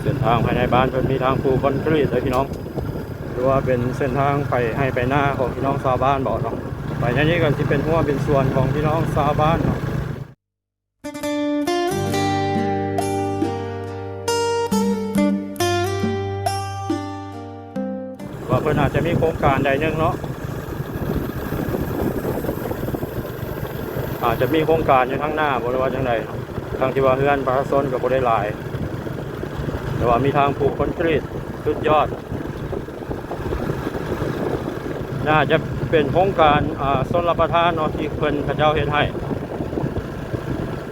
ເສັ້ນທາງພາຍໃນບ້ານເພິ່ນມີທາງປູຄອນກຣີດເດີພີ່ນ້ອງ ຫຼືວ່າເປັນເສັ້ນທາງໄປໄຮ່ໄປນາຂອງພີ່ນ້ອງຊາວບ້ານເບາະເນາະ. ໄປແນວນີ້ກໍຊິເປັນຮົ້ວເປັນສວນຂອງພີ່ນ້ອງຊາວບ້ານເນາະ. ວ່າເພິ່ນອາດຈະມີໂຄງການໃດໜຶ່ງເນາະ ອາດຈະມີໂຄງການຢູ່ທາງໜ້າບໍ່ ຫຼືວ່າຈັ່ງໃດ ທັງທີ່ວ່າເຮືອນປະຊາຊົນກໍບໍ່ໄດ້ຫຼາຍ ແຕ່ວ່າມີທາງປູຄອນກຣີດສຸດຍອດ. ໜ້າຈະເປັນໂຄງການ ອ່າ ຊົນລະປະທານເນາະ ທີ່ເພິ່ນ ເຂົາເຈົ້າເຮັດໃຫ້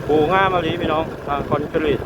ປູງາມອີ່ຫຼີພີ່ນ້ອງ ທາງຄອນກຣີດ.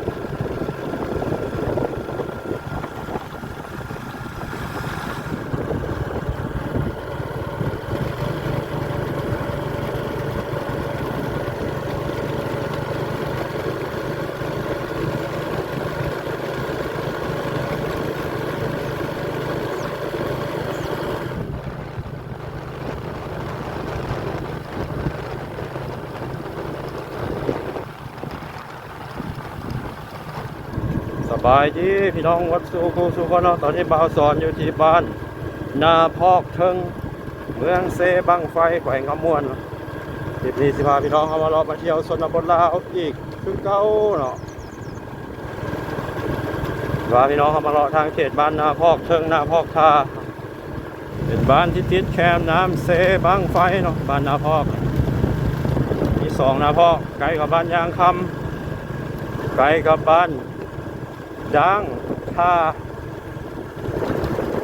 ສະບາຍດີພີ່ນ້ອງເບິດສູ່ຄູ່ສູ່ຄົນເນາະ. ຕອນນີ້ບ່າວສອນຢູ່ທີ່ບ້ານນາພອກເທິງ ເມືອງເຊບັ້ງໄຟ ແຂວງຄຳມ່ວນ. ຄລິບນີ້ຊິພາພີ່ນ້ອງເຮົາມາເລາະມາທ່ຽວຊົນນະບົດລາວອີກຄືເກົ່າເນາະ. ພາພີ່ນ້ອງເຮົາມາເລາະທາງເຂດບ້ານນາພອກເທິງ ນາພອກທ່າ ເປັນບ້ານທີ່ຕິດແຄມນ້ຳເຊບັ້ງໄຟເນາະ. ບ້ານນາພອກ ມີສອງນາພອກ ໃກ້ກັບບ້ານຍາງຄຳ ໃກ້ກັບບ້ານດ່າງທ່າ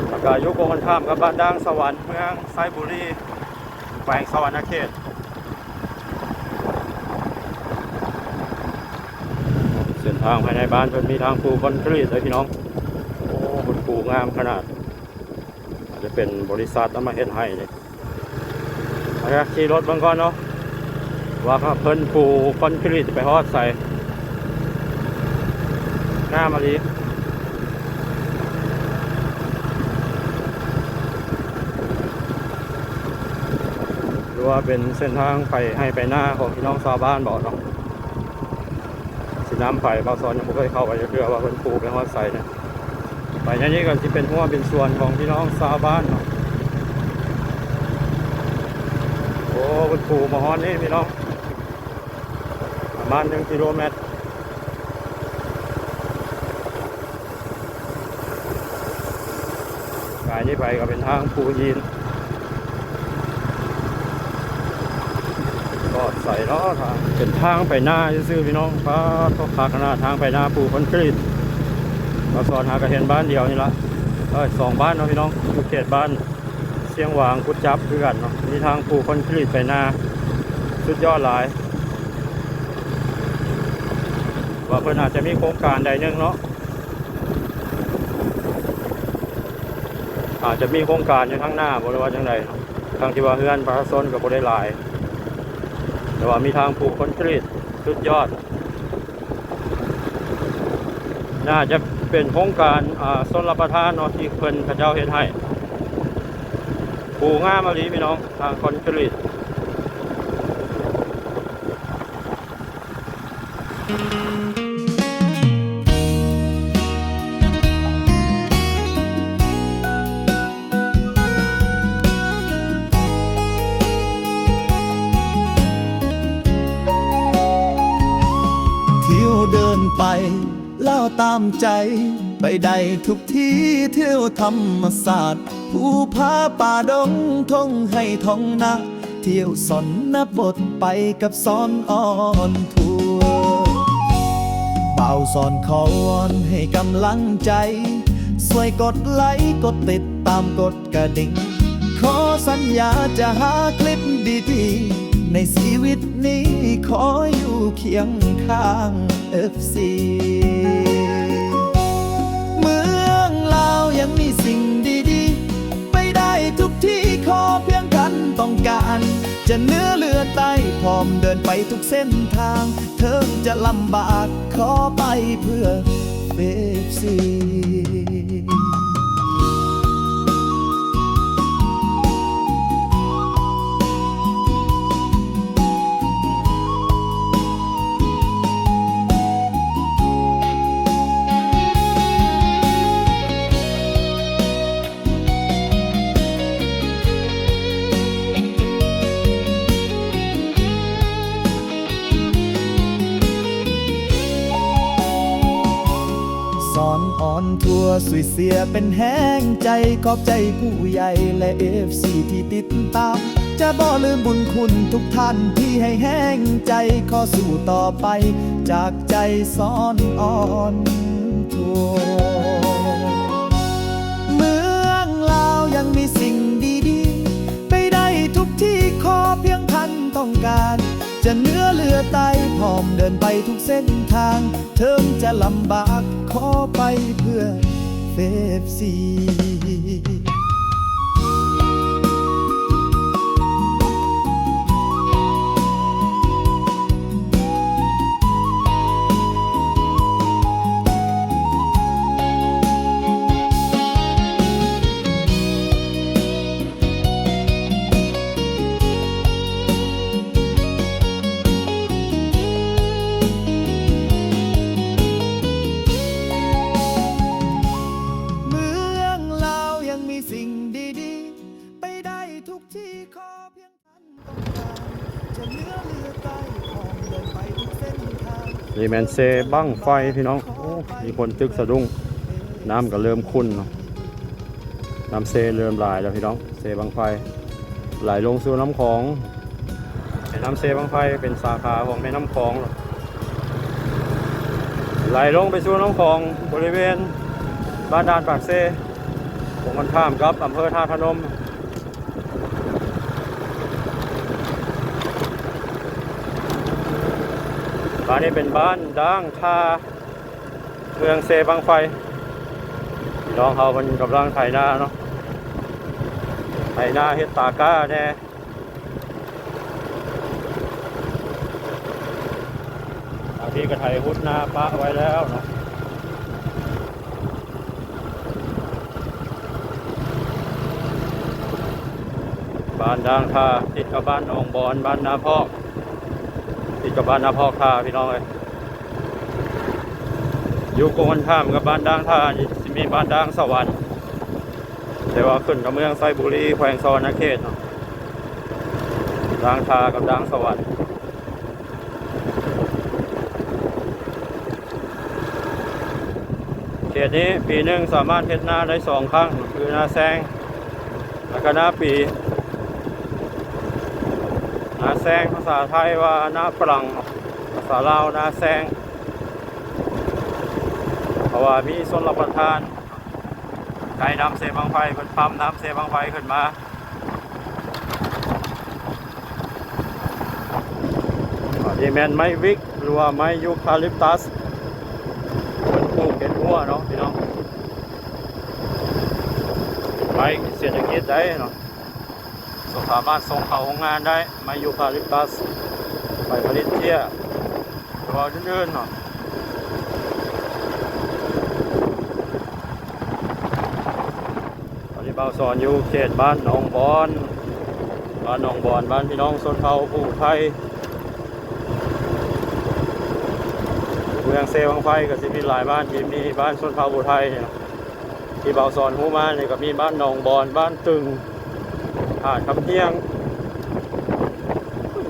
ແລ້ວກະຢູ່ກົງກັນຂ້າມກັບບ້ານດ່າງສະຫວັນ ເມືອງໄຊບູລີ ແຂວງສະຫວັນນະເຂດ. ເສັ້ນທາງພາຍໃນບ້ານເພິ່ນມີທາງປູຄອນກຣີດເດີພີ່ນ້ອງ. ໂອ້ ເພິ່ນປູງາມຂະໜາດ ອາດຈະເປັນບໍລິສັດເອົາມາເຮັດໃຫ້ນີ້. ເຮົາຈະຂີ່ລົດເບິ່ງກ່ອນເນາະ ວ່າເພິ່ນປູຄອນກຣີດໄປຮອດໃສ. ງາມອີ່ຫຼີ ຫຼືວ່າເປັນເສັ້ນທາງໄປໄຮ່ໄປນາຂອງພີ່ນ້ອງຊາວບ້ານເບາະເນາະ. ຊິນຳໄປ ບ່າວສອນຍັງບໍ່ເຄີຍເຂົ້າໄປຈັກເທື່ອ ວ່າເພິ່ນປູໄປຮອດໃສນະ. ໄປແນວນີ້ກໍຊິເປັນຮົ້ວເປັນສວນຂອງພີ່ນ້ອງຊາວບ້ານເນາະ. ໂອ້ ເພິ່ນປູມາຮອດນີ້ພີ່ນ້ອງ ປະມານໜຶ່ງກິໂລແມັດ. ກາຍນີ້ໄປກໍເປັນທາງພູຫີນ ປອດໃສເນາະ. ທາງເປັນທາງໄປນາຊື່ໆ ພີ່ນ້ອງ. ປາດໂທ້ ຄັກຂະໜາດ ທາງໄປນາປູຄອນກຣີດ. ມາສອນຫາກະເຫັນບ້ານດຽວນີ້ລະ ເອີຍ ສອງບ້ານເນາະພີ່ນ້ອງ ຢູ່ເຂດບ້ານຊຽງຫວາງ ກຸດຈັບຄືກັນເນາະ. ມີທາງປູຄອນກຣີດໄປນາ ສຸດຍອດຫຼາຍ. ວ່າເພິ່ນອາດຈະມີໂຄງການໃດໜຶ່ງເນາະ ອາດຈະມີໂຄງການຢູ່ທາງໜ້າບໍ່ ຫຼືວ່າຈັ່ງໃດ ທັງທີ່ວ່າເຮືອນປະຊາຊົນກໍບໍ່ໄດ້ຫຼາຍ ແຕ່ວ່າມີທາງປູຄອນກຣີດສຸດຍອດ. ໜ້າຈະເປັນໂຄງການ ອ່າ ຊົນລະປະທານເນາະ ທີ່ເພິ່ນ ເຂົາເຈົ້າເຮັດໃຫ້. ປູງາມອີ່ຫຼີພີ່ນ້ອງ ທາງຄອນກຣີດ. ທ່ຽວເດີນໄປ ລາວຕາມໃຈ ໄປໄດ້ທຸກທີ່ ທ່ຽວທຳມະຊາດ ພູຜາປ່າດົງ ທົ່ງໄຮ່ທົ່ງນາ ທ່ຽວຊົນນະບົດ ໄປກັບສອນອອນທົວ. ບ່າວສອນຂໍວອນໃຫ້ກຳລັງໃຈ ຊ່ວຍກົດໄລ ກົດຕິດຕາມ ກົດກະດິ່ງ ຂໍສັນຍາຈະຫາຄລິບດີໆ ໃນຊີວິດນີ້ຂໍຢູ່ຄຽງຂ້າງເອັຟຊີ. ເມືອງລາວຍັງມີສິ່ງດີໆ ໄປໄດ້ທຸກທີ່ ຂໍພຽງທ່ານຕ້ອງການ ຈະເໜືອເຫຼືອໃຕ້ ພ້ອມເດີນໄປທຸກເສັ້ນທາງ ເຖິງຈະລຳບາກ ຂໍໄປເພື່ອເປັບຊີ. ເ ສອນອອນທົວ ຊ່ວຍເຊຍເປັນແຮງໃຈ ຂອບໃຈຜູ້ໃຫຍ່ ແລະ ເອັຟຊີ ທີ່ຕິດຕາມ ຈະບໍ່ລືມບຸນຄຸນທຸກທ່ານທີ່ໃຫ້ແຮງໃຈ ຂໍສູ້ຕໍ່ໄປຈາກໃຈສອນອອນທົວ. ເມືອງລາວຍັງມີສິ່ງດີໆ ໄປໄດ້ທຸກທີ່ ຂໍພຽງທ່ານຕ້ອງການ ຈະເໜືອເຫຼືອໃຕ້ ພ້ອມເດີນໄປທຸກເສັ້ນທາງ ເຖິງຈະລຳບາກ ຂໍໄປເພື່ອເອຟຊີ. ເມືອງລາວຍັງມີສິ່ງດີໆ ໄປໄດ້ທຸກທີ່ ຂໍພຽງທ່ານຕ້ອງການ ຈະເໜືອເຫຼືອໃຕ້ ພ້ອມເດີນໄປທຸກເສັ້ນທາງ. ນີ້ແມ່ນເຊບັ້ງໄຟພີ່ນ້ອງ. ໂອ້ ມີຄົນຕຶກສະດຸ້ງ. ນ້ຳກໍເລີ່ມຂຸ່ນເນາະ. ນ້ຳເຊເລີ່ມຫຼາຍແລ້ວພີ່ນ້ອງ. ເຊບັ້ງໄຟໄຫຼລົງສູ່ນ້ຳຂອງ. ແມ່ນ້ຳເຊບັ້ງໄຟເປັນສາຂາຂອງແມ່ນ້ຳຂອງ ໄຫຼລົງໄປສູ່ນ້ຳຂອງ ບໍລິເວນບ້ານດ່ານປາກເຊ ກົງກັນຂ້າມກັບອຳເພີທ່າດພະນົມ. ບ້ານນີ້ເປັນບ້ານດ່າງທ່າ ເມືອງເຊບັ້ງໄຟ. ພີ່ນ້ອງເຮົາເພິ່ນກຳລັງໄຖນາເນາະ, ໄຖນາເຮັດຕາກ້າແດ່. ບາງທີກໍໄຖຮຸດນາປະໄວ້ແລ້ວເນາະ. ບ້ານດ່າງທ່າ ຕິດກັບບ້ານໜອງບອນ, ບ້ານນາພອກ, ຕິດກັບບ້ານນາພອກທ່າ ພີ່ນ້ອງເອີຍ. ຢູ່ກົງກັນຂ້າມກັບບ້ານດ່າງທ່ານີ້ ຊິມີບ້ານດ່າງສະຫວັນ, ແຕ່ວ່າຂຶ້ນກັບເມືອງໄຊບູລີ ແຂວງສະຫວັນນະເຂດເນາະ. ດ່າງທ່າກັບດ່າງສະຫວັນ ເຂດນີ້ປີໜຶ່ງສາມາດເຮັດນາໄດ້ສອງຄັ້ງ ຄືນາແຊງ ແລ້ວກໍນາປີ. ນາແຊງ ພາສາໄທວ່ານາຝຣັ່ງ, ພາສາລາວນາແຊງ ເພາະວ່າມີຊົນລະປະທານ ໃກ້ນ້ຳເຊບັ້ງໄຟ ເພິ່ນປ້ຳນ້ຳເຊບັ້ງໄຟຂຶ້ນມາ. ອັນນີ້ແມ່ນໄມ້ວິກ ຫຼືວ່າໄມ້ຢູຄາລິບຕັສ ເພິ່ນປູກເຮັດຮົ້ວເນາະພີ່ນ້ອງ. ເປັນໄມ້ເສດຖະກິດໄດ້ເນາະ, ສາມາດສົ່ງເຂົ້າໂຮງງານໄດ້ ໄມ້ຢູຄາລິບຕັສ ໄປຜະລິດເຈ້ຍ ຫຼືວ່າອື່ນໆເນາະ. ຕອນນີ້ບ່າວສອນຢູ່ເຂດບ້ານໜອງບອນ, ບ້ານໜອງບອນ ບ້ານພີ່ນ້ອງຊົນເຜົ່າຜູ້ໄທ. ເມືອງເຊບັ້ງໄຟກໍຊິມີຫຼາຍບ້ານທີ່ມີບ້ານຊົນເຜົ່າຜູ້ໄທ. ທີ່ບ່າວສອນຮູ້ມານີ້ກໍມີບ້ານໜອງບອນ, ບ້ານຕຶງ, ຫາດຄຳຮຽງ,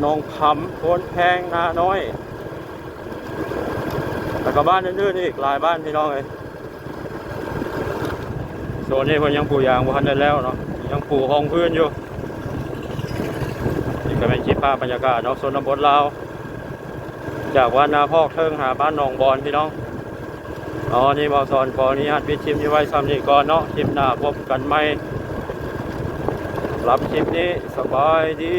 ໜອງຄຳ, ໂພນແພງ, ນານ້ອຍ ແລ້ວກໍບ້ານອື່ນໆອີກຫຼາຍບ້ານພີ່ນ້ອງເອີຍ. ໂຊນນີ້ເພິ່ນຍັງປູຢາງບໍ່ທັນໄດ້ແລ້ວເນາະ, ຍັງປູຮອງພື້ນຢູ່. ນີ້ກໍແມ່ນຄລິບພາບບັນຍາກາດເນາະ, ຊົນນະບົດລາວ ຈາກບ້ານນາພອກເທິງຫາບ້ານໜອງບອນພີ່ນ້ອງ. ເອົາ ນີ້ບ່າວສອນຂໍອະນຸຍາດປິດຄລິບນີ້ໄວ້ຊ່ຳນີ້ກ່ອນເນາະ, ຄລິບໜ້າພົບກັນໃໝ່. ສຳລັບຄລິບນີ້ ສະບາຍດີ.